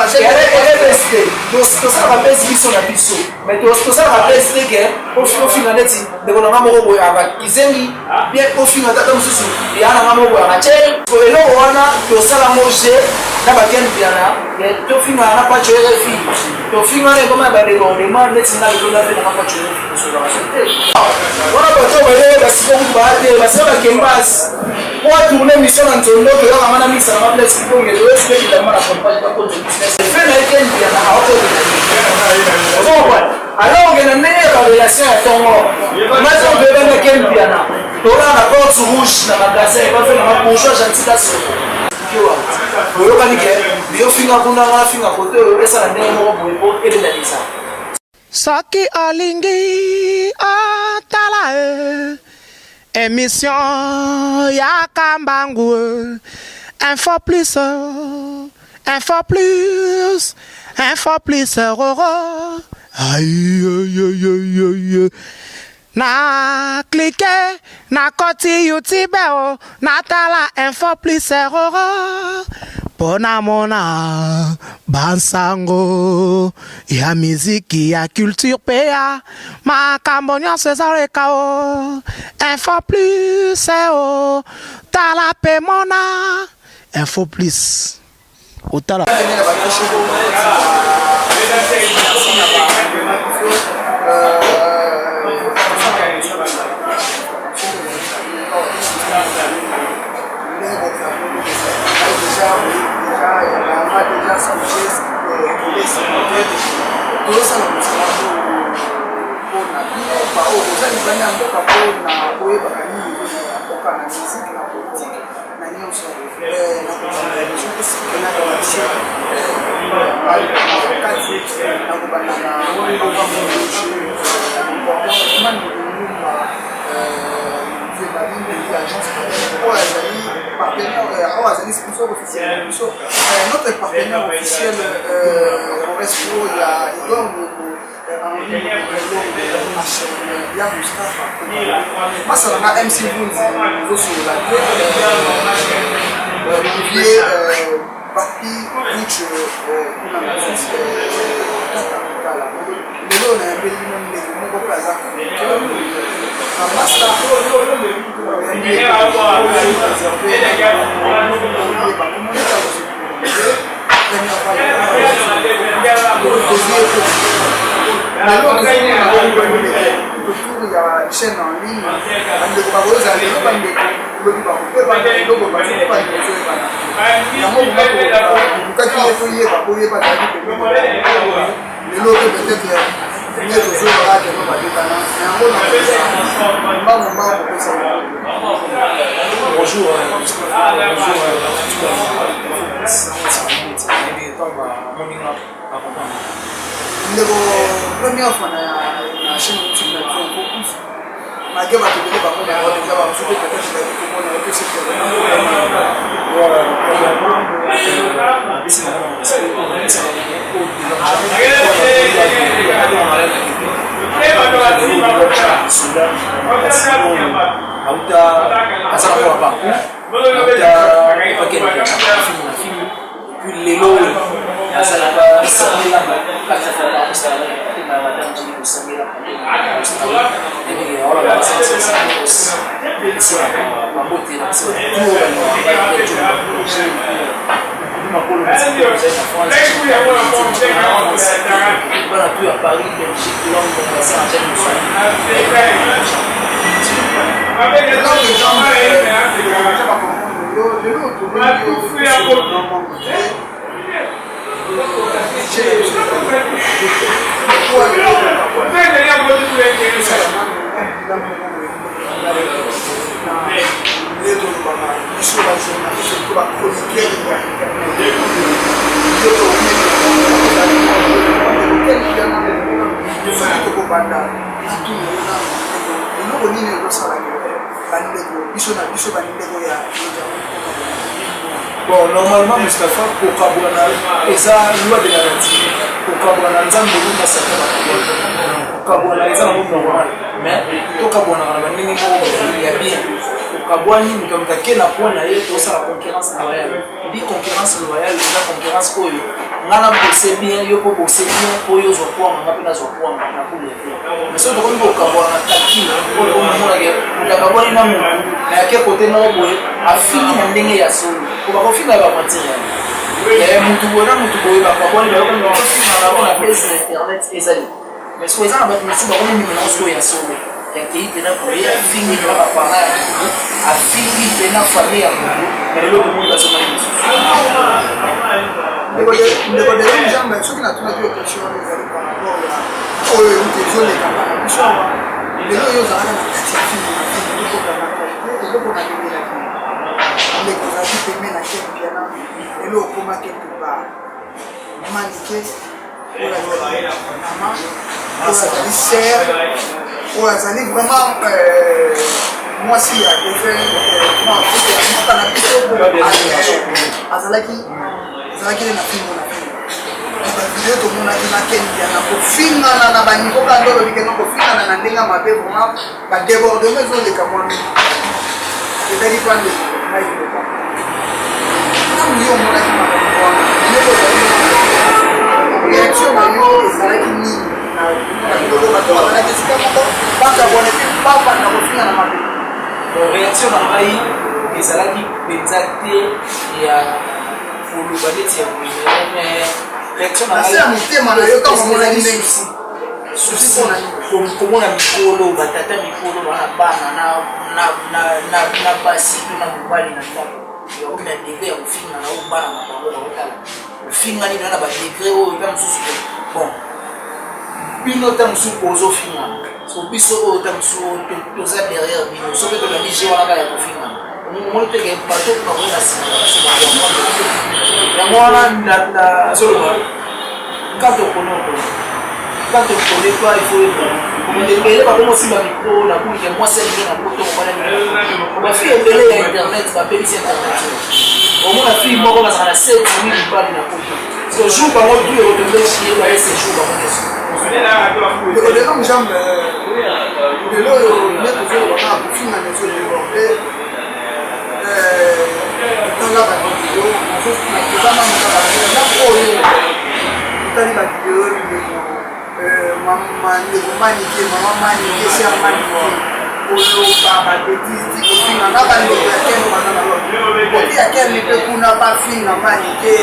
Buzz te, tosalaka buzz biso na biso, mais tosalaka buzz te ke ofinga neti ndeko na nga moko boye aka kizengi bien, ofinga tata mosusu ya na nga moko boye aka cel. Eloko wana tosala ngo je na baken Mpiana, tofingana na Pacho RFI, tofingana ekoma ya badébordement. Neti nga lelo na mpe nanga Pacho RFI, tosolaka so te wana. Bato baye basiko kutu baya te, basika bakembasi po atourne mission na nzondo. Toyaka nga na misa na maplace kikonge, toyosikekilama na campagne bakonzo business fe na ye. Ken Mpiana aokokenda, ozokomprendre? Alors ke na ndenge ya barelation ya ntongo nazo toyebanga Ken Mpiana, tolaa na Porte Rouge na magasin epafe nanga bourgeois gentil kasoko. Boyokani ke yo finga kuna, nga finga kote oyo, esala ndenge moko boye po ebendalisa. Soki olingi otala e émission ya Kambangu, Info Plus, Info Plus, Info Plus roro. Aïe, aïe, aïe, aïe. Na clique na koti YouTube o, natala Info Plus roro mpo namona bansango ya miziki, ya culture mpe ya makambo nyonso ezaleka o Info Plus o. Tala mpe mona Info Plus, otala. Tozosala mosala mpona bino baoyo boza libanda ya mboka, mpona boyebaka nini ezoleka na mboka, na musique, na politique, na nyonso. Na kobanda émission, tosikela biso kati na kobanda na papa Ousmane Lumba, agence oyo azali partenaire, oyo azali sponsor officiel na biso, notre partenaire officiel Roresco ya Igor Moto ya Mustapha masalanga MC Vunzi. Ozosolola te, Olivier Papi Buch kuna na Suisse, kaka kala. Lelo nayambeli bino ndeko moko mpe aza chroniqueur na masta oyambi oyeba komoneka première fois. Lelo autour ya chaîne en ligne, bandeko bakozala lelo, bandeko lobi bakopebana eloko bazopebana, ezoyebana yango. Lukaki ye toyeba, boyeba azalaki pembeni. Lelo mpe peut-être nde tozoyebaka keno babetana yango na mbango mbango kopesa. Bonjour, bonjour. Ndeko, première fois na chaîne YouTube na biso Info Plus, malgré bato ebele bango na déjà, bamosusu mpe peut-être bayebi komona yo mpe. Voilà, premièrement, napesi na respect soda auta aza na mwa parcours, auta epakeli film na film, puis lelo oyo azalaka sangela madame Jeli kosangela ndenge wana bambote na biso makolo na France, bana tu ya Paris, Belgique, Londres, basala jeune mosala. Langue jambe lelo tobengi. Nde tolobaka biso bajournaliste to bachroniqueur, nde soki tokobanda natuna yo nano, eloko nini ezosalaka bandeko biso na biso, bandeko ya? Bon, normalement, Mustapha, kokabwana eza loi de la nature. Kokabwana, Nzambe olingasaka bakabwana. Kokabwana eza nango normal, mais tokabwanaka na bandenge moko boye ya bien. Kokabwani, moto moto ake na point na ye, tosala concurrence loyale. Di concurrence loyale eza concurrence oyo Nga na bose bien, yo po bose bien, po yo ozwa kwanga, nga mpe nazwa kwanga na boule ya bien. Mais soki tokomi kokabwana na calcul, oyo okomona ke moto akabwani na motu, na yake kote moko boye, afingi na ndenge ya solo. Po bakofinga ya baventure yango. Eh, motu boye na motu boye bakabwani, bayokani bakofinga na bango na base na internet ezali. Mais sikoyo eza na bato mosusu bakomi ndima nango sikoyo ya solo. Yakei mpena boye afingi mpena baparent ya motu, afingi mpena famille ya motu, mais lelo tomoni bazongani lisusu. Ndeko Delon Jambe, soki natunaki yo question wana ezali par rapport ya oyo euti ezoleka na biso awa lelo, oyo ozalaka na kati ya film na film ekota na qualité, eloko nalobelaki ndeko ozalaki pembe na Ken Mpiana, lelo okoma quelque part Manike oyo azali mama, oyo azali sœur, oyo azali vraiment mwasi ya défunt mboka na biso, azalaki azalaki na film na film na bavideo tomonaki na Ken Mpiana kofingana na baniveau kaka nde olobi keno kofingana na ndenge ya mabe, vraiment badébordement ezoleka mwa mingi, ezali pa ndeko Mike Loka. Ntango yo omonaki makambo wana, ndenge ozali, réaction na yo ezalaki nini na biloko bato bazalaki esika moko bakabwana et puis bavanda kofinga na mabe? Bon, réaction na ngai ezalaki mpenza te ya koloba neti ya boye, mais réaction na na se ya motema na yo ntango omonaki ndenge Souci komona mikolo, batata mikolo bana bana na basi to na mobali na ndako, yakomi na degré ya kofinga na oyo bana na bango bakotala, ofingani bina na badegré oyo ta mosusu. Bon, bino ta mosusu ozofingana, so biso oyo ta mosusu toza derrière bino, soki tolandi je wana kaka ya kofingana, omoni teke bato bakoki na nsima na biso. Yango wana nazoloba, quand on connaît, on connaît. Quand on connaît pas, il faut être ebele. Bakomo osimba micro na kulike mwasi alingi na poto, mobali alingi. Bafille ebele ya internet babebisi internet. Omona fille moko bazala na 7 8 mibali na poto, so jour bango du ekotombe chie baye séjour bango nyonso. Ndeko Delon Jambe, lelo oyo nde tozoloba kaka kofinga na ezodéborde. Tala bavideo, toza nanu kaka ndako oyo, otali bavideo, ndeko ndeko Manike, mama Manike, sœur Manike, koloba babêtises ti kofinga na bandeko ya Ken baza na kote ya Ken mpe kuna bafinga Manike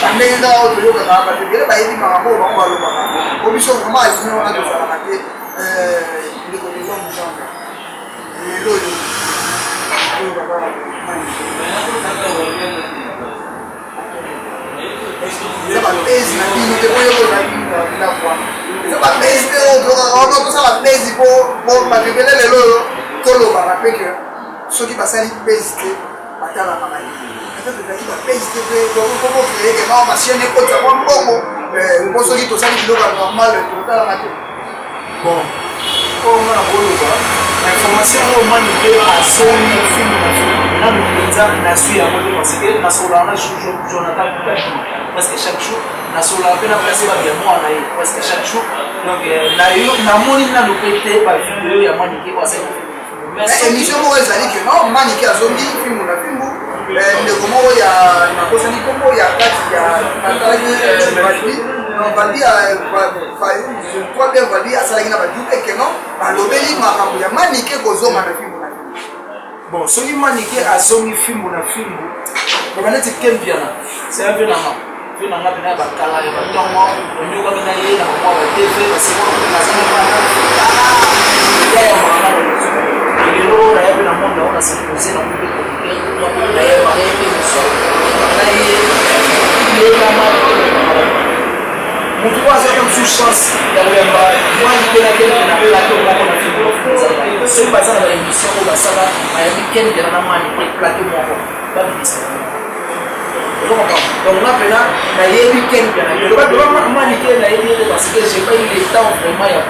bandenge kaka oyo toyokaka. Bato ebele bayebi makambo oyo bango balobaka po biso vraiment azimi wana tozalaka te. Ndeko Delon Jambe, lelo oyo oyo kaka Manike eza bapesi na bino te, oyo ozalaki na ndako wana eza bapesi te, oyo tokaka wana tosala pesi po bato ebele lelo oyo tolobaka mpe ke soki basali pesi te batalaka banini, peut-être ezalaki bapesi te mpe pokocréer ke nao bachaîne ekotisa mwa mbongo, po soki tosali biloko ya normal totalaka te. Bon, oyo nga na koloba, information oyo Manike azongi film na film, nanu mpenza nazwi yango te, parce que nasololaka na Jonathan Kutaki presque chaque jour, nasololaka mpe na place babia mwana ye presque chaque jour. Donc namoni nanu mpe te bavideo ya Manike oyo asali na film na film. Mais émission moko ezali ke non, Manike azongi fimbu na fimbu, ndeko moko ya nakosani nkombo ya kati ya natalaki Valdi, non, Valdi, je crois bien Valdi asalaki na badupe ke non, balobeli makambo ya Manike kozonga na fimbu na fimbu. Bon, soki Manike azongi fimbu na fimbu, loba neti Ken Mpiana, c'est un vieux nanga, vieux nanga mpena ya bakala ya batongo, onyokami na ye na bamwa ba TV basekona mpe nazangi bana ya ya mwana. Lelo naya mpe na monde yango, nasepose na mpe nayebaka ye mpe moso na ye lelama. Motu oyo azwaki mosusu chance ya koyamba mwa libela Ken na plateau moko na film, soki baza na baémission oyo basala, bayambi Ken Mpiana na Mani mpe plateau moko, babimisa. Donc nga mpena nayebi Ken Mpiana, loba Mani te, nayebi ye te, parce que j'ai pas eu le temps vraiment ya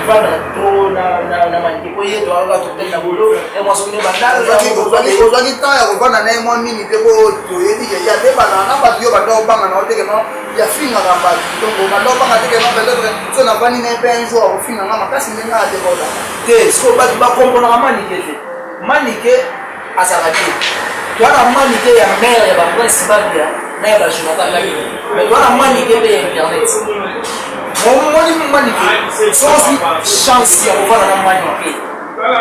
kovanda trop na Manike, po ye toalaka totali na bolo e mwa soki ne Ozwaki temps ya kovanda na ye mwa mingi te, po toyebi ke ya debana na bato, yo banda obanga na yo te ke non, yafingaka bato, donc banda obanga te ke non, peut-être so navandi na ye mpe un jour akofinga nga makasi ndenge adébordaka. Te, siko bato bakomprenaka Manike te. Manike azalaka te wana, Manike ya mare ya baprince Babia. Na ya ba Jonathan Ngaki. Mais toza na Manike mpe ya internet. Omoni Manike, soki ozwi chance ya kovanda na Manike,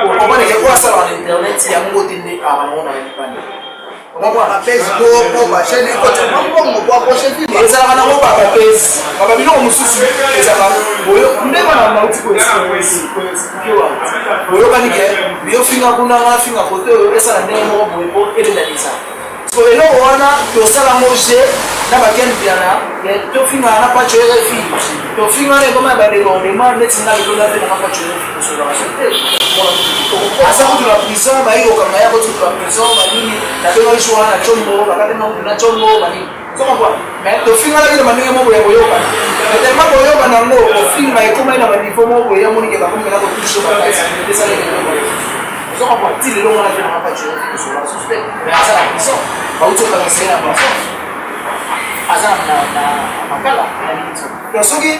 okomoneke oyo asalaka na internet yango te nde akango na libanda. Ezalaka nango babapesi baba biloko mosusu ezalaka nde bana nauti koexplike wana boyokani ke biyofinga kuna nga finga kote oyo esala ndenge moko boye po ebendalisa. So eloko wana tosala ngo je na ba Ken Mpiana tofingana na Pacho RFI, tofingana ekoma ya ba débordement neti nga lelo na pe na Pacho RFI tosolaka so te. Aza kutu na prison, bayi kokanga ye akoti kutu na prison banini, nabengaki jour wana na Tshombo, bakataki nga kutu na Tshombo banini. Ozo comprendre? Mais tofinganaki na bandenge moko ya koyokana. Mais tellement koyokana yango kofinga ekomaki na ba niveau moko boye ya monike bakomi mpenza kotouche makasi esalaki eloko. Ozo comprendre? Ti lelo wana pe na Pacho RFI tosolaka susu te. Mais aza na prison, bauti kokangisa ye na prison, aza na makala na minute. Donc soki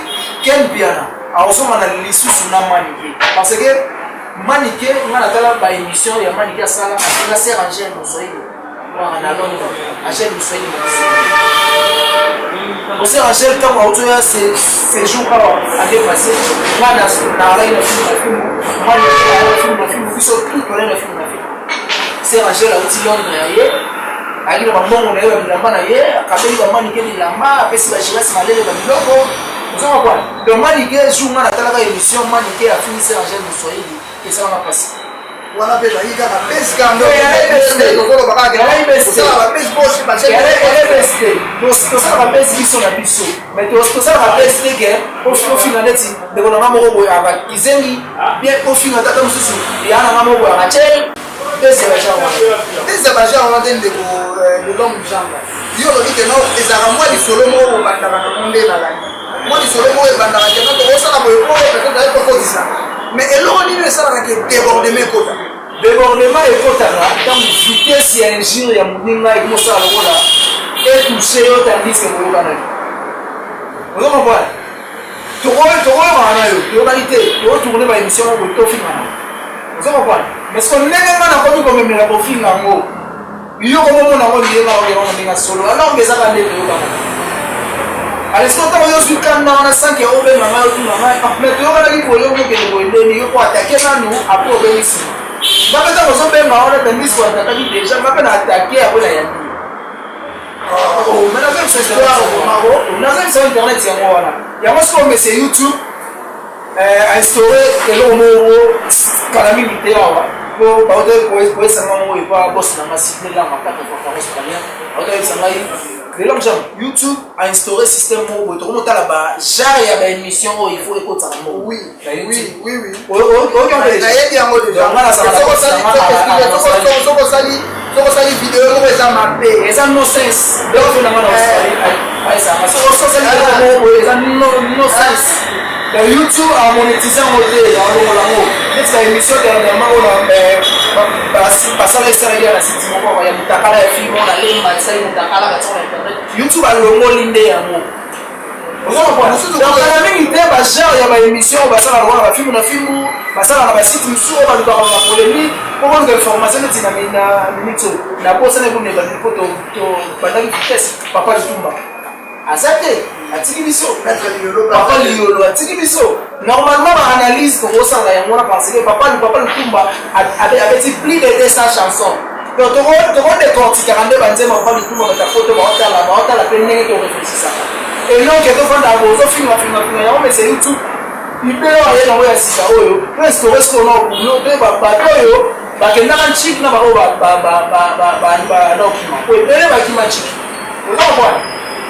Ken Mpiana akozonga na lisusu na Manike, parce que Manike nga natala ba émission ya Manike asala afinga Sœur Angèle Moswahili na Londres, Angèle Moswahili Sœur Angèle ntango auti oya séjour awa ande passé, nga naalaki na film na film, Manike na film na film, biso tout tolai na film na film. Sœur Angèle auti Londres ya ye, ayaki na bambongo na ye, babilamba na ye, akabeli bamanike bilamba, apesi bagirasi malele babiloko. Ozo comprendre? Donc Manike jour nga natalaka émission Manike afingi Sœur Angèle Moswahili, esalanga mpasi. Wana mpe ezalaki kaka pesi kaka nde tosalaka pesi biso na biso, mais tosalaka pesi te ke ofinga neti ndeko na nga moko boye aka kizengi bien, ofinga tata mosusu ya na nga moko boye aka tiel pesi ya bagenre wana. Pesi ya bagenre wana te. Ndeko de l'homme janga, yo olobi ke no ezalaka mwa lisolo moko bobandaka nango nde nalandi mwa lisolo moko ebandaka ke no tokosala boye po peut-être aye kokotisa, mais eloko nini esalaka ke débordement ekota? Débordement ekotaka ntango vitesse ya injure ya moninga ekomosala lokola etouche yo, tandis ke boyokanaki. Ozo comprendre? Tokoyokana na yo, toyokani te, tokotourne baémission moko boye tofingana. Ozo comprendre? Mais siko ndenge nga nakomi komemela kofinga yango, yo komomona yango ndenge oyo na ndenge solo, alors que ezaka nde toyokana. Alors siko ntango yo ozwi kanda wana sanke obenga ngai, otuna ngai, mais toyokanaki boye, yo mokende boye ndeni yo ko attaquer nanu, après obengi nsima nga mpe. Ntango ozobenga wana, tandis ko attaquaki déjà nga mpe na attaquer, après na yambi. Naza biso internet yango wana, yango sikoyo mese YouTube instauré eloko moko kala mingi te awa, po bauta koyesanga moko epa boss na nga Sidney Langa, 4 fois par australien, bauta koyebisa ngai lelo mjam YouTube a instauré système moko boye, tokomotala ba genre ya baémission oyo il faut ekotisaka moko na YouTube. Nayebi yango. Soki osali video moko eza mabe, eza no sens nanga na Australie, soki osali eloko moko boye eza no sens na YouTube, amonétise yango te, alongola yango. Neti ba émission dernièrement oyo basala, esalaki ya na site moko ya motakala ya film na lemba, esali motakala, batia na internet, YouTube alongoli nde yango. Ozokala mingi te bagenre ya baémission oyo basalaka wana, bafilme na filmu basalaka na basite mosusu oyo balukaka na polémique po koluka information. Neti na minute oyo nabosana ekuneba po tobandaki vitesse, Papa Lutumba aza te, atiki biso, Papa Liyolo atiki biso. Normalement baanalyse tokosala yango wana, parce que Papa Lutumba abeti plus de 200 chansons, donc tokodécortikaka nde banzembo Papa Lutumba. Bato poto baotala, baotala mpe ndenge torefléchisaka elonke tofanda bozofinga finga finga yango. Mese YouTube libelo aye nango ya sika oyo to instaure sikoyo na okulo mpe bato oyo bakendaka nciki na baoyo banokima po ebele bakima nciki. Oza comprendre?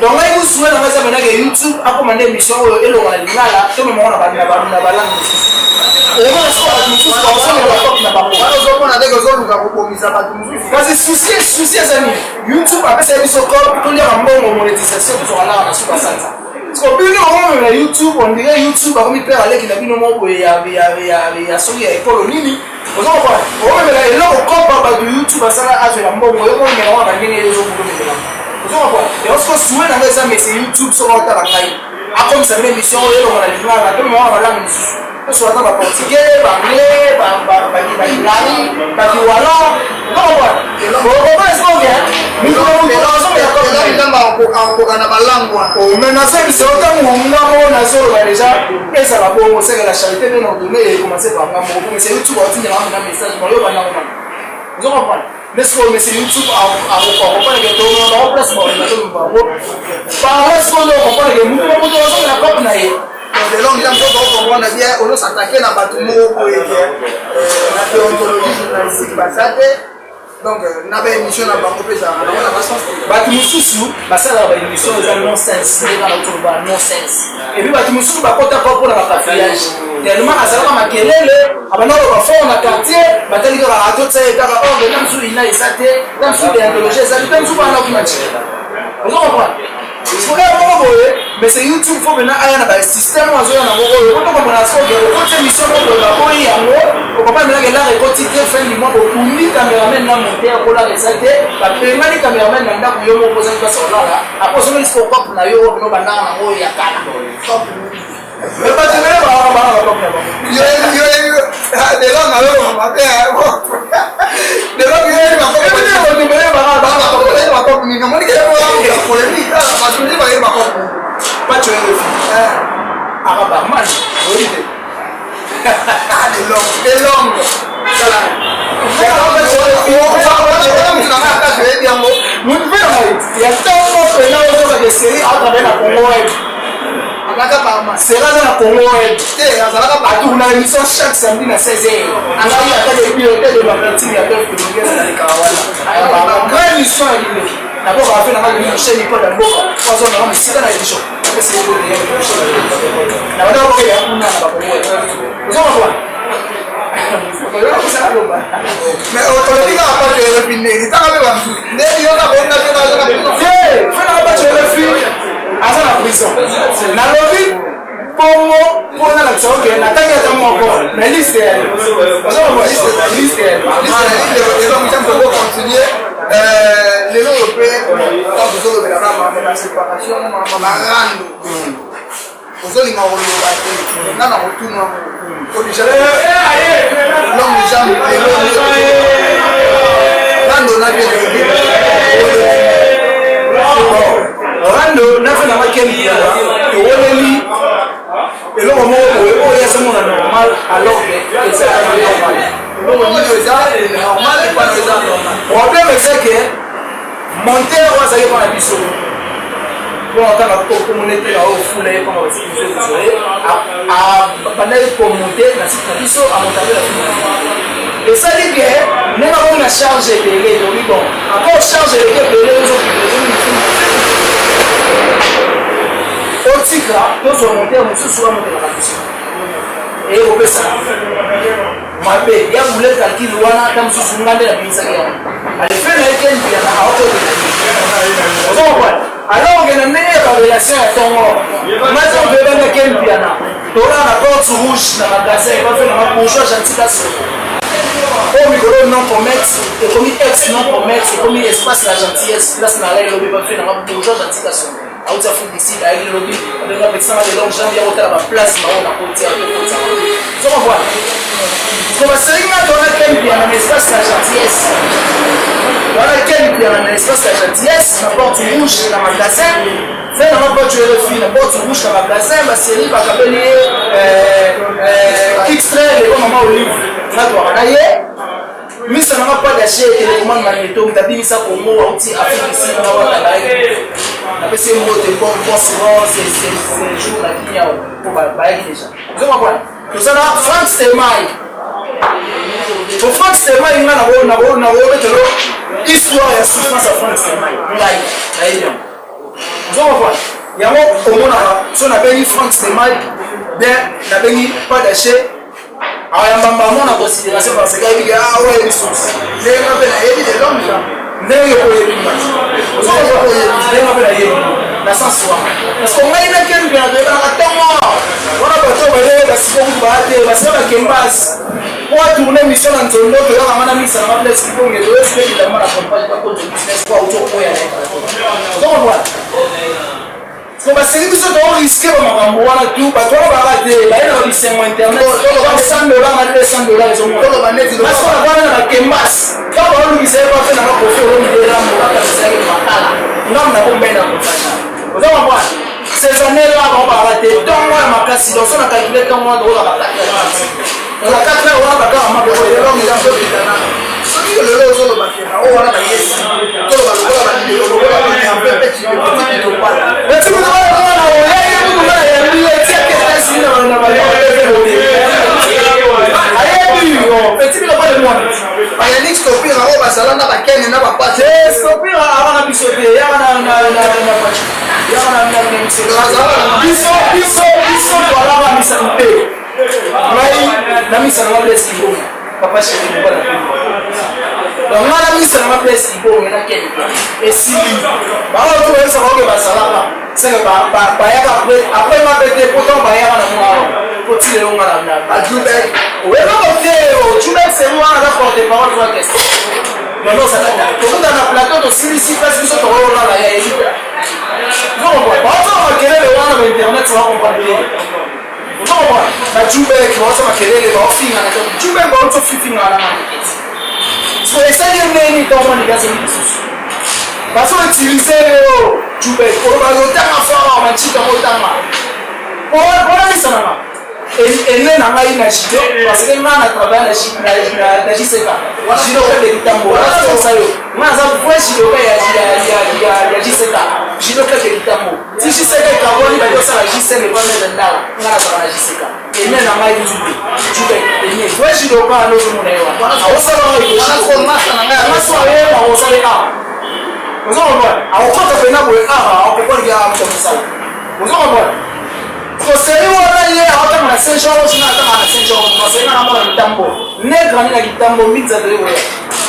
Donc ngai kusuwe na ngai eza menake YouTube akoma nde émission oyo elonga na lingala, tomemango na balangue mosusu, omona sikoyo bato mosusu bakosomela bakope na bango. Wana ozomona ndenge ozoluka kobomisa bato mosusu. Kasi souci eza nini? YouTube apesaki biso cop, toliaka mbongo, monétisation, tozwaka laka na suka sanza. Siko bino okomemela YouTube, on dirait YouTube akomi pere aleki na bino moko boye ya soki ya ekolo nini. Oza comprendre? Okomemela eloko kopa bato YouTube asala azwela mbongo, yo komemela wana bandenge yo ozokomemela. Oza comprendre? Yango siko souhait na ngai eza mese YouTube, soki otala ngai, akomisa bino émission oyo elongo na lingala, tomema wana balangue mosusu. Tosola na baportugais, baanglais, balingari, bakiwalon. Akoka na balangue wana. Mais nazoyebisa yo, ntango nga moko nazoloba déjà, ezala bongo seke la charité bien ordonnée ecommence par nga moko. Mais YouTube aotindelanga na message bayoba nango mana, ozo comprendre? Mais sikoyo monsieur YouTube akocomprendre ke tomona bango place baordinateur bango par sikoyo, ocomprendre ke mutu na mutu azongela cope na ye. Lelo ngiza moto ocomprendre bien, ozosatake na bato moko boye ke na déontologie journalistique baza te. Donc na baémission na bango mpe ezalaka nango na basens te. Bato mosusu basalaka baémission eza non sens, nde kaka toloba non sens. Et puis bato mosusu bakotaka mpona bacafouillage, tellement azalaka makelele, abanda koloba fort na quartier, batali kaka atotisa ye kaka ordre. Na mosusu ina eza te, na mosusu déontologie eza te, mosusu bana kuna ti ozo comprendre. Soki moko boye, mais c'est YouTube, faut maintenant aya na basystème oyo azoya nango oyo otokomona. Soki okoti émission moko boye, baboyi yango, okomprendre maintenant ke l'art ekoti te. Fin du mois bokundi cameraman na monteur po l'art eza te, bapengani cameraman na ndako. Yo moko ozangi mpasa olala, apo ozongeli siko cope na yo oyo bino bandaka nango oyo ya kala. Mais bato ebele bawaka bana bacope na bango. Lelo naloba mabe, lelo bato ebele baka bacope nini? Namoni ke polémique, bato nini bayeli bacope? Pacho Erefi aka barman, oyebi te? Lelo elongo oyebi yango. Mutu mpe ya ntongo mpena ozokaka série atravaille na Congo Web. Azalaka barman? Série aza na Congo Web. Te, azalaka. Atourna émission chaque samedi na 16 heures. Angai ata de bibliothèque de marketing ya Golf Dominguez, nalekaka wana, grand émission ya kindoki. Naboka afe nanga lelo chaîne ipo ya mboka po azonanga mosika na émission, apesi na bana okoya kuna na bakongo. Ozomona? Mais olobi kaka pato erefi ndenge tanga mpe bamosusu nde yoka bonga mpe naza na te fenaka. Bato erefi aza na prison. Nalobi bongo mpona nakisa oke natangi ata moko na liste ya liste. Eza continue lelo oyo mpe ntango tozolobela kaka baséparation, barando, ozolinga koloba te nga na kotuna po déjà longue jambe lelo rando na bien. Rando nafe nanga kembi, towoleli eloko moko boye oyo azomona normal, alors que eza normal. Eloko nini eza normal epana eza normal? Problème eza ke monteur oyo azalaki mpo na biso, mpo atanga komona ete na oyo fula ye mpona basikilize ye, abandaki komonte na site na biso, amontake na film. Esali ke ndenge akomi na charge ebele, elobi bon, encore charge eleki ebele, otika tozwa monteur mosusu amontelaka biso, eye kopesa mabe ya bule calcul wana. Ata mosusu nga nde nabimisaki yango, alefe na ye kendiana aokokenda, ozocomprendre? Alors ke na ndenge ya barelation ya ntongo mazi obebanda Kempiana, tola na Porte Rouge na magasin ebafe nanga Bourgeois Gentil Kasoko, oyo mikolo non commerce ekomi ex non commerce, ekomi Espace La Gentillesse, place na ngai elobi bafe nanga Bourgeois Gentil Kasoko, auti Afrique du Sud, ayaki lobi, abenga pesanga de longue jambe ya kotala baplace bango na kotia tokotia. Ozocomprendre? Ko basengi nga tona Kempiana na Espace La Gentillesse wana, Kempiana na Espace La Gentillesse na Porte Rouge na magasin fe nanga Porte RFI na Porte Rouge na magasin. Basérie bakabeli ye extrait lelo mama Olive nga twaka na ye misa nanga pas d'acheter télécommande magnéto, moto abimisa Congo, auti Afrique ici nga watanga ye, napesi ye mbote, bon bon souvent séjour na Kinia po bayaki déjà. Ozocomprendre? Toza na Frank Stemai. Po Frank Stemai, nga nakobetelo histoire ya souffrance ya Frank Stemai, ngai nayebi yango. Ozocomprendre yango? Omonaka so nabengi Frank Stemai bien, nabengi pas d'acheter, ayamba mbamo na considération parce que ayebi awa yebi source. Ndenge mpe nayebi de longue jambe. Ndenge oyebi, ndenge mpe nayebi na sens wana, parce que ngai nakembe na toyebanaka ntongo wana, bato baye basiko kutu baya te, basika bakembasi po atourne mission na nzondo, toyaka nga na misa nanga Blaise Kibonge, toyosilekilama na pompage bakonzo business po auti okoya na ye. Ozocomprendre? Po baseli biso to risquer ba makambo wana tout, bato wana baka te, baye na bisengo internet. $100 na $200 ezomona. Basi wana wana na bakembas. Ntango baolukisa ye bafe na bakofi olomide rambo bakamisaki makala. Ngambo na bombena kofasha. Oza comprendre? Ces années-là, bango baka te ntongo ya makasi, donc so na calcule ntongo wana tokozaka 4 heures. Oza 4 heures wana bakaka maboko. Elongi eza tokita nano. Soki lelo ozoloba ke na oyo wana bayesi, toloba lokola bandeko, lokola banyambe mpe petit topala. Eti mutu wana wana oya ye mutu wana yambi ye tiaki États-Unis na ayebi yo petit bino pale mwana. Bayanik Stopira oyo bazala na bakene na bapati. Stopira awa na biso te, yaka na pachi, yaka na biso biso biso biso toalaka misano te. Ngai na misano nga Blaise Kibongo, papa chéri mobala. Donc nga na misano nga Blaise Kibongo na kene esili bango to bayebisaka oke bazalaka seke bayaka après après nga mpe te, po ntango bayaka na mwa awa po ti lelo nga na Bajubek. Eloko te. Jubek seri wana aza porte parole pour la question. Non, ozalaka tokuta na plateau, tosilisi place biso tokololala ya yebi. Baoza makelele wana ba internet, bacomprendre te. Ozocomprendre? Bajubek baoza makelele, baofingana. Jubek bauti ofifingana na maneketi. So esali ndeni ntongo maneke azongi lisusu, bazoutiliser yo. Jubek oloba otanga fort, macika otanga mpona ene na ngai na judo, parce que ngai na travaille na JCK, judo club de Kitambo. Wana yo ngai naza vrai judoka ya JCK, judo club de Kitambo. Ti JCK ekabwani, baki osala JCM epa ndala, ngai nazala na JCK. Ene na ngai nzube Jubek ene vrai judoka wana ozomona ye wana aosala. Wana ayeba osale awa, ozokomona akokota pena boye awa, akokomona ya moto mosala. Ozokomona koseri wana ye aotanga na Saint George, na atanga na Saint George maseri na mona Kitambo negrani na Kitambo mbinza toye koya.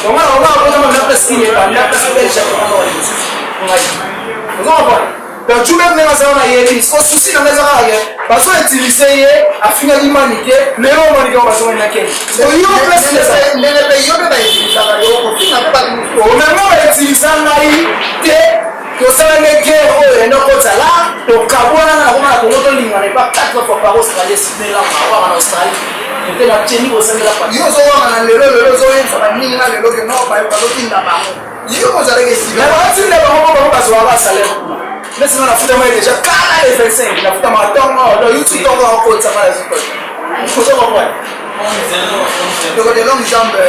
Donc wana ona akotanga na place kini ebanda place belge akotanga wana lisusu ngai. Ozokomona? Donc Jubek ndenge azala na yebi so susi na ngai eza kaka ke bazoutiliser ye. Afingaki Manike, lelo Manike oyo bazongani na kene oyo place. Ndenge mpe yo mpe bautilisaka yo kofinga mpe bato mosusu. Omema bautilisa ngai te. Tosala nde guerre oyo ende okozala tokabwana na koma na Kongo, tolingana epa 4 fois par Australie, Sydney langa waka na Australie ete na tieni kosangela. Yo ozowanga na lelo, lelo ozoyebisa baninga lelo ke no bazotinda bango, yo ozalaki esika. Batinda bango mpo bango bazwaka basalaire kuna. Neti nga nafutama ye déjà kala le 25, nafutama ntongo, donc yuti ntongo akotisanga na zikolo. Ozo comprendre? Ndeko de longue jambe,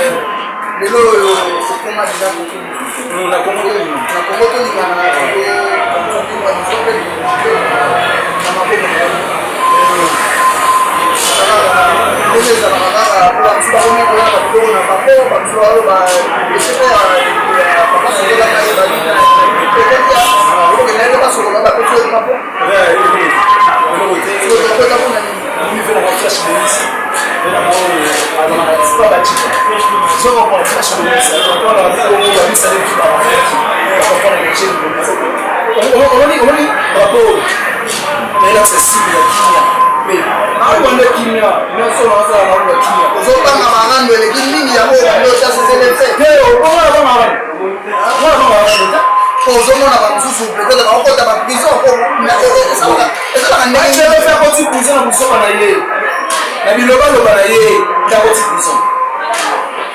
lelo oyo okoma déjà na Kongo. Na Kongo tolingana na maboko ndenge ezalaka kaka, po bamosusu bakomi koya na biloko na bango, bamosusu baloba esiko ya papa sokolaka ye okende ye basokola bapesi yo mapo okota mpona nini? Namoni mpe na flash bonisi azalaka bacika, ozocomprendre? Flash bonisi babisale, omoni, omoni rapport nayelakisa signe ya kimia mpe naobanda kimia nyonso, nazala naoba kimia. Ozobanga marando eleki mingi, yango obanda otya cclc. Te, obonga na banga wana, mwana banga wana. Po ozomona bamosusu peut-être bakokota baprison, po esalaka ndenge. Ndenge akoti prison na mosoba na ye, na bilobaloba na ye nde akoti prison.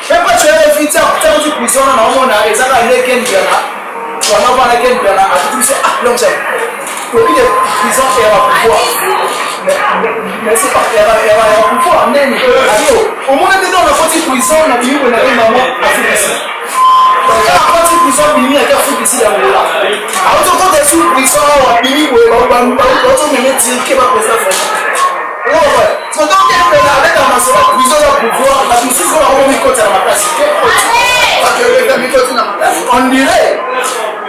Mpe pacho ye fi ti akoti prison wana, naomona ezaka nde Ken Biana wana wana. Ken Biana atuti biso, ah, longue jambe tobi de prison eyaka pouvoir, mais c'est pas eyaka pouvoir ndeni ayo omona te. Donc nakoti prison na bimi boye, na mama Afrique. Kaka akoti prison, bimi ake Afrique ici ya Angola, auti okota esu prison awa, bimi boye, baozomeme tirike baprésident French. Sotoke abetaka masolo prison ya pouvoir, bato mosusu oyo bakomo mikoti na makasi. Bato mikoti na makasi. On dirait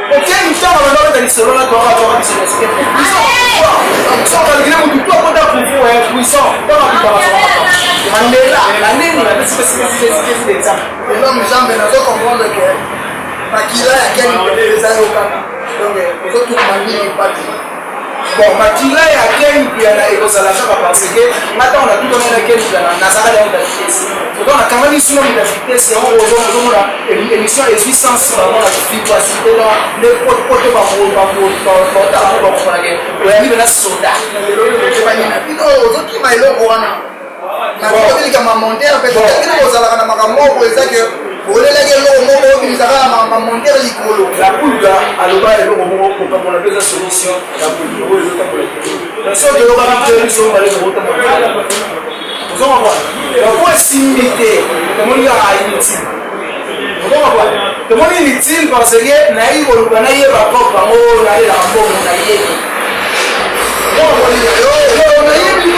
okei ntango banda obeta lisolo na toaka toaka biso na sike prison pouvoir. So okalkile motu to akota pouvoir ya prison, ntango akutaka Mandela na nini bapesipesipesipesi exemple. Elongi jambe, nazo comprendre ke makila ya Ken eza yo kaka, donc ozotuma mingi pati. Bon, makila ya Ken Mpiana ekozala kaka parce que nga ntango natutana na Ken Mpiana, nazalaka yango na vitesse. Donc nakangaki sino na vitesse yango, ozomona émission ezwi sens bango na vivacité na nde poto baotala ngo, bakomonake oyambi mpena soda. Bino ozokima eloko wana nakobilika mamontere mpe bino bozalaka na makambo moko, eza ke bolelaki eloko moko, obimisaka mamontere likolo. La Pulga aloba eloko moko, kokabola mpe eza solution ya bolingo oyo ezotambola te. Soki oyokaki te, biso mibale tokotambola, ozonga kwa po esimbi te. Tomoni kaka inutile, ozonga kwa tomoni inutile parce que nayebi koluka, nayeba propre yango, nayelaka mbongo, nayebi. Nayebi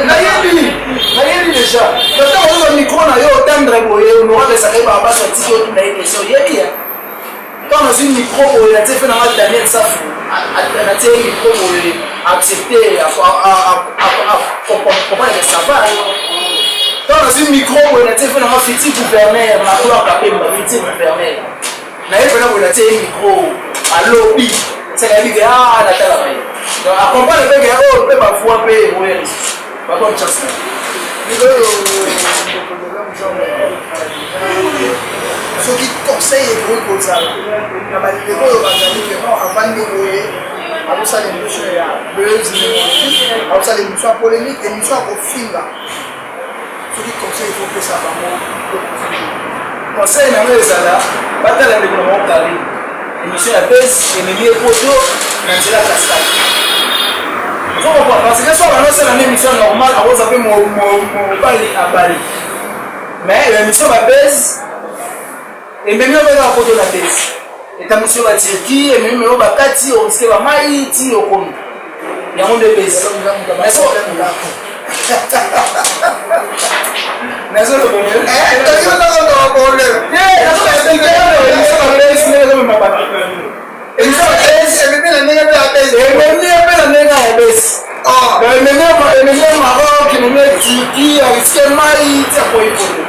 Nayebi, nayebi déjà. Ntango ozwa micro na yo, otendre boye, honorable esaka yebaka basi atiki otuna ye question, oyebi. Ntango nazwi micro boye, natie mpe nanga Daniel Safu, natie ye micro boye, accepte, comprendre que ça va. Ntango nazwi micro boye, natie mpe nanga futur gouverneur na gloire Kapemba, futur gouverneur naye mpena boye, natie ye micro, alobi seka, yebi ke a natalaka ye. Donc acomprendre mpe ke oyo mpe bavoi mpe emoya lisusu, babonne chance na. Lelo soki conseil ekoki kozala na bandeko oyo bazali ke non, avandi boye, akosala émission ya buzz, akosala émission ya polémique, émission ya kofinga, soki conseil ekopesa bango? Conseil nango ezala batala ndeko na bango Karine, émission ya buzz ememi ye poto na nzela cascade, ozocomprendre? Parce que so banosala na émission normale, akoza mpe mobali abali, mais émission babuzz ememi yo kaka poto na buzz, etambwisi yo baTurquie, ememi yo bakati, oriske bamai ti okomi, yango nde buzz. Nazoloba, ememi yo mpe na ndenge ya buzz, ememi yo Maroc, ememi yo Turquie, ariske mai ti akoyi poto.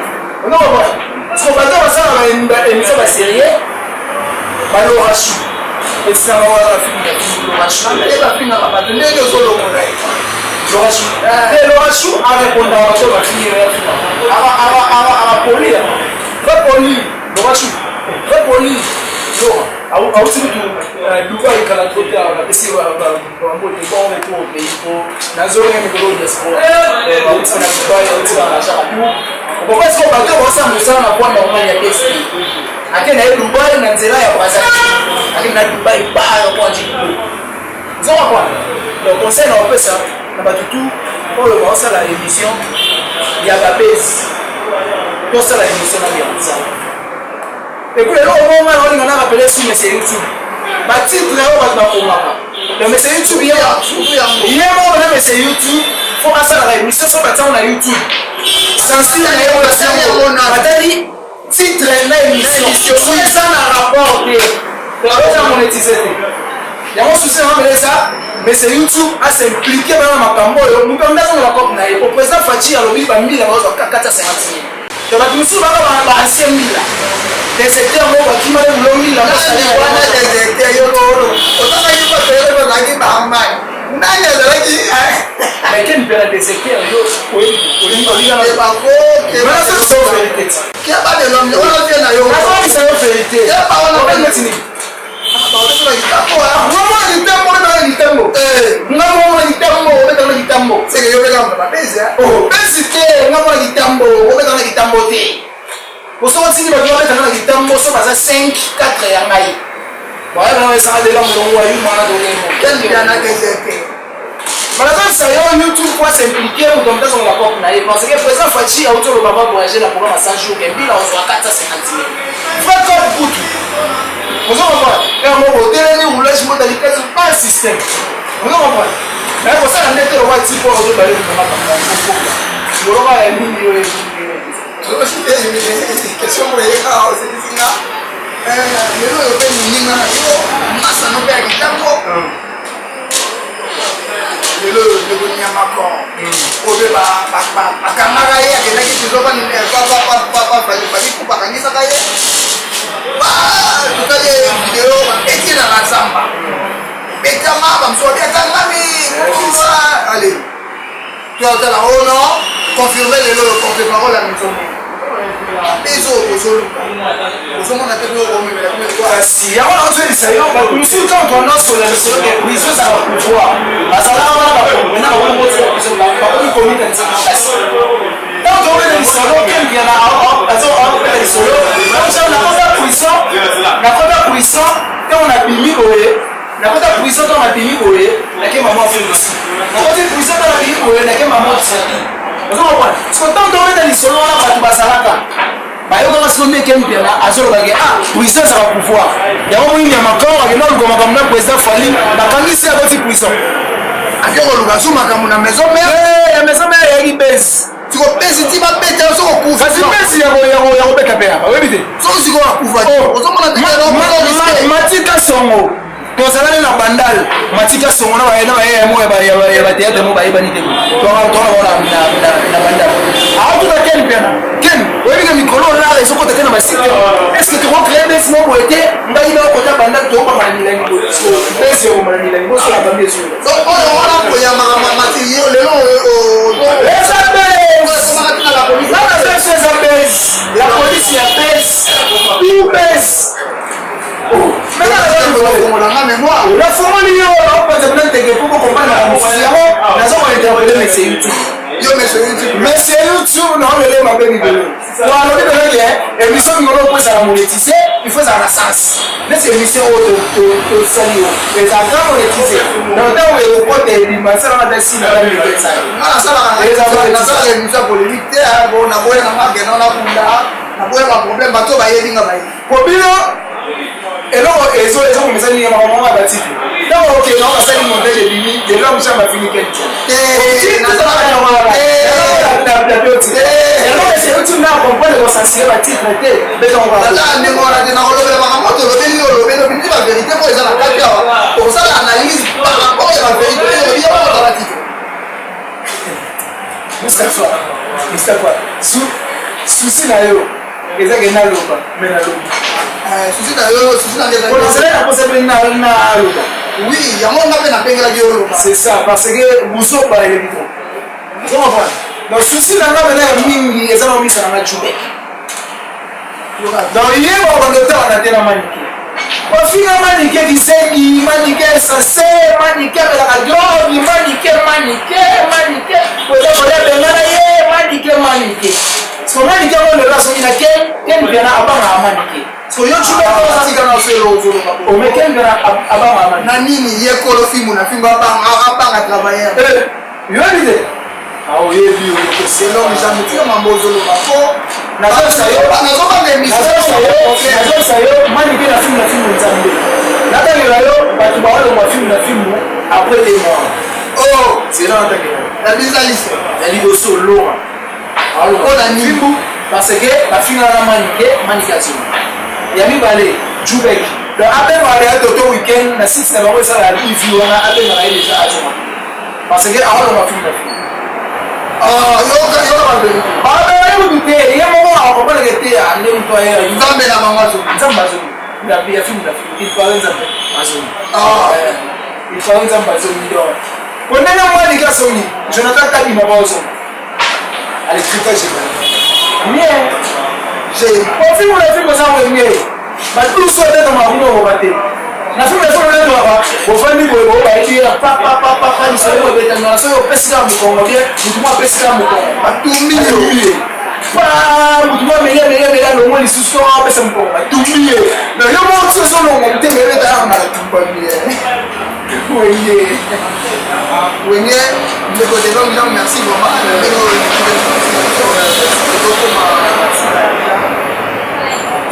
Parce que bato basalaka émission basérieux, balorachu etisanga wana, bafinga Lorachu. Bafingaka bato ndenge ozolongola ye. Lorachu te, Lorachu arépondaka bato bafingi, akapoli, très poli. Lorachu très poli. Lora auti kutu Dubai kala trop te, napesi bambote, bon retour au pays, po nazongi mikolo diaspora, bauti na Dubai, auti na Jacques. Pourquoi est-ce que bato baosala mosala na voie normale ya pesi, ake na ye Dubai na nzela ya Brazzaville, ake na Dubai barokonji nzonga kwa? Donc conseil na opesa na bato tu oyo baosala émission ya babuzz, tosala émission na ya mosala. Et puis eloko moko ngai naolinga na rappeler su monsieur YouTube, batitre oyo bato bakomaka. Donc monsieur YouTube, ye moko na monsieur YouTube, faut asalaka émission, so batiango na YouTube, censure na ye batali titre na émission, soki eza na rapport te, eza monétise te. Yango susi na mabele eza monsieur YouTube as'implique bana makambo oyo, moto ande azonga bacope na ye, po président Fatshi alobi bambila bazozwa 450 000. To bato mosusu baka baancien mbila, déserteur moko bakima ye molongi. Wana déserteur yo ozalaki, bato oyo bazalaki bamai, nani azalaki? Mais ken mpela déserteur yo. Vérité. Keba de l'homme wana vie na yo. Nazongisa yo vérité. Keba wana. Neti nini? Ngamona kitambo, obetaka kitambo, ngamona kitambo, obetaka kitambo. Seke yo obetaka bapesi. Opesi te, ngamona kitambo, obetaka kitambo te. Osoko tindi bato babetaka na kitambo, so baza 5 4 ya ngai, bayebana esanga lela molongo wa yuma na tokemo. Ken na déserteur. Balazongisa yo YouTube po as'implique, moto moto azonga bacope na ye, parce que président Fatshi auti oloba ba voyage na programme ya 100 jours, ke mbila ozwa 450 000, vrai code kutu, ozo comprendre? Heure moko otelemi, roulage motali kasi pas système, ozo comprendre? Mais kosala nde te lokwa ti po ozobale motonga loloka ya nini oyo. Question moko eyeka, osekisinga lelo oyo mpe moninga na yo, masano mpe ya kitambo, lelo oyo ndeko Nyamakor oyo mpe bakangaka ye, akendaki prison, baliku bakangisaka ye. Totali video, babeti na bazamba, betama, bamosusu babi akangami. Ale, toyotala o oh non, confirme lelo porte parole ya maison. Biso ozoluka, ozomona te mpe okomemela. Kasi yango nazoyebisa yo, bato mosusu ntango tonasola lisolo ke prison ezalaka pouvoir, bazalaka wana bakomprena bakomi ya prison, bakomi komikanisa makasi. Ntango tokobeta lisolo, kempiana azobeta lisolo, nakota prison, nakota prison ntango nabimi boye, nakota prison ntango nabimi boye, nake mama Felix, nakoti prison ntango nabimi boye, nake mama Tchaki. Ozokomprendre? So ntango tokobeta lisolo wana, bato bazalaka bayokaka siko nde Ken Mpiana azoloba ke ah, prison ezaka pouvoir. Yango moyini ya Macron akenda koluka makambo na président Fally, bakangisi, akoti prison. Ake koluka so makambo na maison mère. Ya maison mère eyaki base. Sikopesi ti babeta yo, soko okufa. Kasi base ya kobeta mpe yaba oyebi te. Soki sikoyo akufa, ozomona. Matika Songo, tozalani na Bandal. Matika Songo na baye mo ya bateatre mo bayebani te, tona bao na Bandal. Aotuka Ken Mpiana: "Ken, oyebi ke mikolo lara ezokota te na basite, est ce que tokocrée base mo boye te? Ngai naokota Bandal, tokobama na milangi boye, base ekoma na milangi bosola bambi ezo." Oyo wana koyambaka mati yo lelo. Eza base nana, biso eza base, la police ya base, tout base. Nanga mémoire. Nafongoli yo, naopanza kuna nteke mpo bokomprendre makambo yango. Naza kointerpeller monsieur YouTube. Yo monsieur YouTube. Monsieur YouTube, naolele mabe mikolo to alobi peleke émission mikolo po ezala monétise, il faut ezala na sens. Neti émission oyo tosali yo ezalaka monétise, donc ntango ekokota ebima, esalaka ta nsima na mileko esali. Nga nasalaka émission ya polémique te. Bo naboya na ngakeno, nakunda, naboya baproblème. Bato bayebi nga, bayebi. Po bino eloko ezokomisa nini? Makambo moko ya batitre, ntango okende ngo basali montage, ebimi lelo mosa bafini kenti yango. Ese na comprendre kosansire batitre te. Naza ndenge wana te. Nakolobela makambo tolobeli, olobeli, obimisi bavérité mpo eza na kati awa. Tokosala analyse par rapport ya bavérité oyo olobi ya bakota batitre. Mustapha, Mustapha, souci na yo ezake naloba, me nalobi. Souci na yo, souci na nge. Nazali na posa mpe naloba. Oui, yango nga mpe nabengelaki yo, loba. C'est ça, parce que buzoba elebi trop, ozo comprendre? Donc souci na nga mena ya mingi eza na misa na nga Jubek. Donc ye bakobanda otala te na Manike, bafinga Manike kizengi, Manike sase, Manike amelaka drogue, Manike, Manike, Manike oza kolia bengana ye, Manike, Manike. So Manike yango lelo asoki na Ken, Ken Mpiana abangaka Manike. So yo Jubek tika na so ozoloba. Ome Ken Mpiana abangaka Manike. Na nini? Ye kolo fimbu na fimbu, abanga travailleur? Yoyebi te, oyebi. Selon jambe, tika mambo ozoloba po Nazobisa yo. Nazobanga émission. Nazobisa yo, Manike na filme na filme Nzambe, natangela yo bato baolongwa filme na filme après 2 mois. Oh. Zela, natangela yo. Na bizalisi. Ya liboso, Lora. Mpona nini? Fimbu, parce que bafingaka na Manike, Manike azonga. Ya mibale, Jubek. Donc abengaka deya toto weekend na site na bango esalaka ivi wana, abengaka ye déjà, azonga parce que aolongwa filme na filme. Yoka, yoka bavérité. Babengaki mutu te, ye moko akokomprendre te ande moto aye. Nzambe na bango azongi. Nzambe azongi ya filme na filme, il paraît Nzambe azongi. Il paraît Nzambe azongi. Donc po ndenge Manike azongi, Jonathan Kadima baozonga alectritage mie po filme na filme oza wenge, badusu otetama kuna okoka te. Na filme na filme otetwaka, bofandi boye, boyo bayebi ye papapapapa, lisolo ebetanga. Soki opesi kaka mokongo bien, motu mo apesi kaka mokongo. Batumbi. Batumbi ye pa, motu mo ameli, ameli, ameli, alongo lisusu to apesa mokongo, batumbi ye. Mais yo moko ti ozolonga, motema ebetaka, Batumbami ye. Wenge. Wenge, ndeko de longue jambe, merci vraiment. Ndenge ezokoma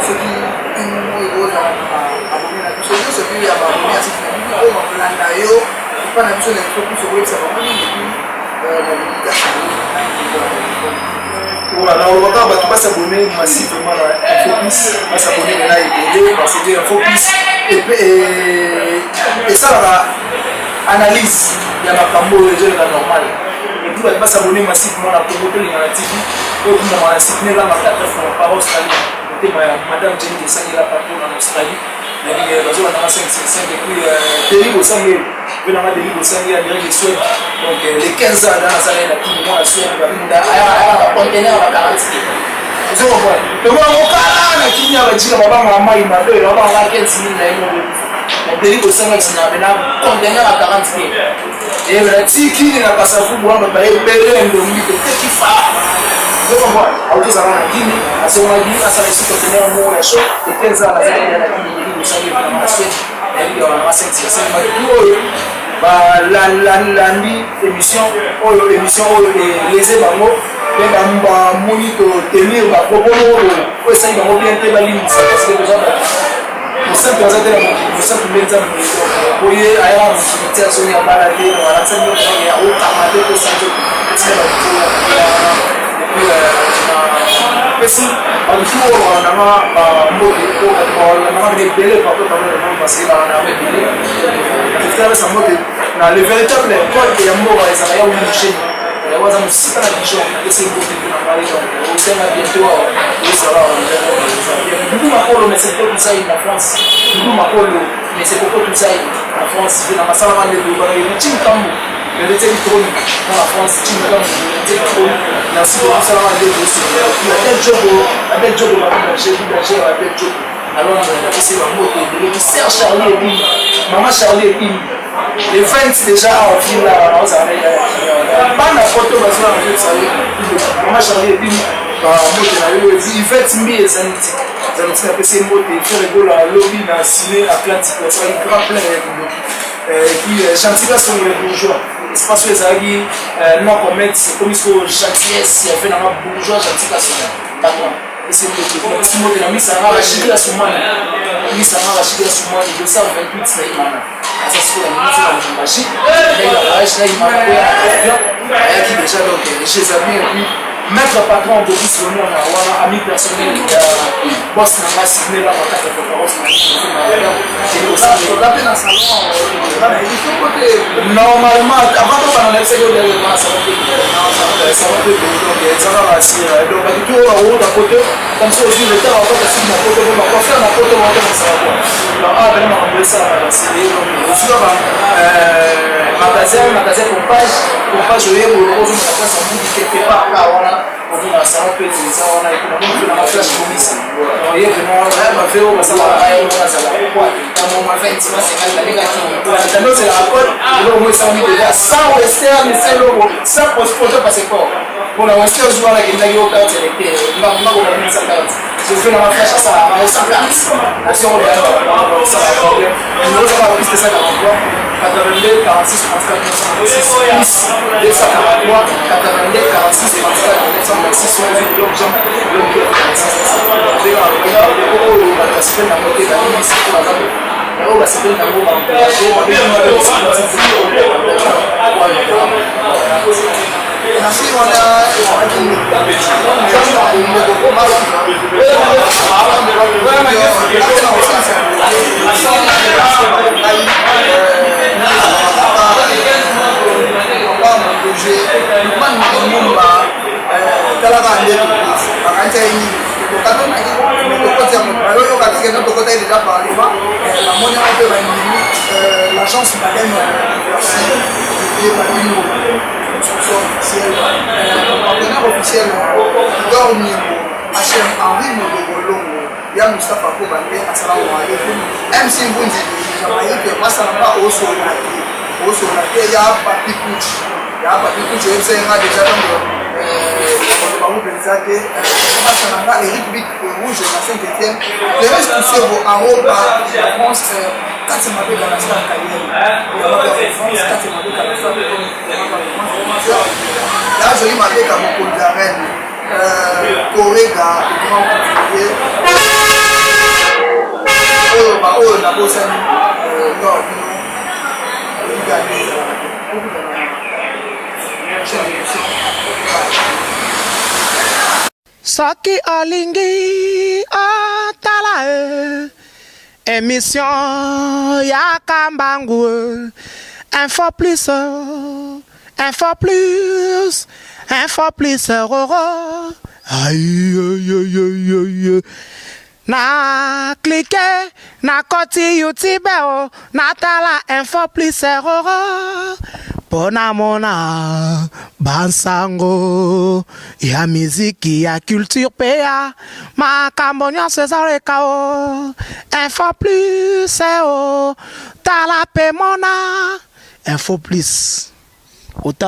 soki oyo ekozala na baabonné na biso nyonso, epi ya baabonné ya site na biso oyo bakolanda yo epa na biso na Info Plus, okoyebisa bango nini epi na dédicace na yo? Voilà, naolobaka bato bas'abonner massivement na Info Plus, bas'abonner na ebele, parce que Info Plus esalaka analyse ya makambo oyo ezoleka normal. Et puis bato bas'abonner massivement na Congo Tolingana TV oyo kumama na site nelanga 4 fois par Australie. Motema ya madame Jenny Kesangela patron en Australie. Nayebi ke bazolanda nga 5 sur 5 et puis Denis Bosange mpe nanga Denis Bosange ya direct de Suède. Donc les 15 ans dans nasala ye na kini mwana Suède babinda aya ba conteneur ba 40 te. Ozo comprendre? Tomona mokala na kini ya bajika babangaka mai mabe babangaka 15 000 na ye moko. Mais Denis Bosange akisina na conteneur ya 40 te. Eh, na na Kasavubu wana bato baye ebele ndongi toteki fa autozala na kini azongaki asala esi conteneur moko ya show ete eza nazalaki na kini ndenge bosali na Suède nayebi ya wana 5 sur 5 bato oyo balandi émission oyo émission oyo elese bango mpe bamoni totenir bapropos moko boye oyo esali bango bien te balimbisa parce que toza bato Mosantu aza te na mokili, mosantu nde Nzambe. Boye ayaka na mokili te, azongi abala te, donc alakisa bino mpenza ke akokanga te mposa nzoto etika bato oyo ya wana. Epuis napesi bato oyo balandanga bambote po bato balandanga mpe ebele partout partout le monde parce que balandanga ebele. Napesa mbote na le véritable code ya mboka ezalaka ya Willy Musheni. Yango aza mosika na Dijon, napesi ye mbote mpo na ngai donc osenga bientôt awa ozala awa Doudou Makolo mais c'est Koko Tusaï na France. Doudou Makolo mais c'est Koko Tusaï na France. Je na masala ma ndeko bana yo Chim Kambo. Le métier du trône dans la France, Chim Kambo, le métier du trône. Merci beaucoup sala ma ndeko aussi. La belle Djogo, la belle Djogo ma danger, danger la belle Djogo. Alors on a pesi ba moto ebele Serge Charlie Ebim, Maman Charlie Ebim. Le 20 déjà en ville là, on s'arrête. Bana photo bazwa na nzoto sale. Maman Charlie Ebim mbote na yo Yvette Mbi ezali ti ezali ti napesi ye mbote Ferre Gola lobi na ciné Atlantique asalaki grand plein ya kindoki et puis gentil kasongo le bourgeois espace oyo ezalaki non commerce ekomi sikoyo gentillesse ya ve nanga bourgeois gentil kasongo patron esi mbote napesi mbote na misa nanga Rachidi Asumani misa nanga Rachidi Asumani 228 na imana aza sikoyo na minute na Lubumbashi ndenge na voyage na imana oyo na avion ayaki déjà donc chez amis et puis maître patron Boris Lomona wana ami personnel ya boss na nga Sidney la makata préférence na normalement avant tobanda na bisaki oyo na salon te salon te donc eza kaka asira donc bato to oyo baouta poto comme ça ozwi retard okota soki na poto po bacoiffeur na poto baotomisaka kua donc awa pene makambo esalaka na sele donc ozwi kaka magasin magasin pompage pompage oyebolo ozomona place ya mbuki quelque part kaka wana omona salon mpe eza wana epuis namoni mpe nanga flash bomisi oye vraiment ya bave oyo basalaka ngai wana azalaka kua na moma 20 masengaki nalekaki tando ozelaka code eloko mo esalami deja sans western sans eloko sans photo passeport mpona western jour wana akendaki o carte électeur ngako babimisa carte sofe nanga flash asalaka ngai sans carte asion osala problème numéro ezaka plus 243 82 46 34 926 plus 243 82 46 34 926 oyo biloko jean biloko oyo bato basepeli nango te balimbisi mpo baza oyo basepeli nango baencourage Merci wana ezalaki ndeko talaka nde bakanisa ye nini tokoti ya moto bayoyoka teke no tokotaki deja parlement bamoni yango mpe bandimi l'agence madame merci ebabino sponsor officiel partenaire officiel Igor Nyembo HM Henri Modogo Longo ya Mustafa Koba nde asala waye MC Mbunzi Jamaïque masala nga osolola te osolola te ya Papi Kuchi ya Papi Kuchi oyebisa ye nga deja ntango bango mpenza te masala nga Eric Bik Rouge na Saint Etienne Thérèse Tusebo Aroba na France kati mabe kana star carrière ya France kati mabe kana star ya joli mabeka mokonzi ya reine korega grand couturier oyo baoyo nabosani nord bino oyigande ezalaka okutana prochaine émission. Soki olingi otala e emission ya kambangu e info plus info plus info plus roro. Aïe. Na clique na koti YouTube o natala Info Plus roro mpo namona bansango ya miziki, ya culture mpe ya makambo nyonso ezaleka o Info Plus o. Tala mpe mona Info Plus, otala.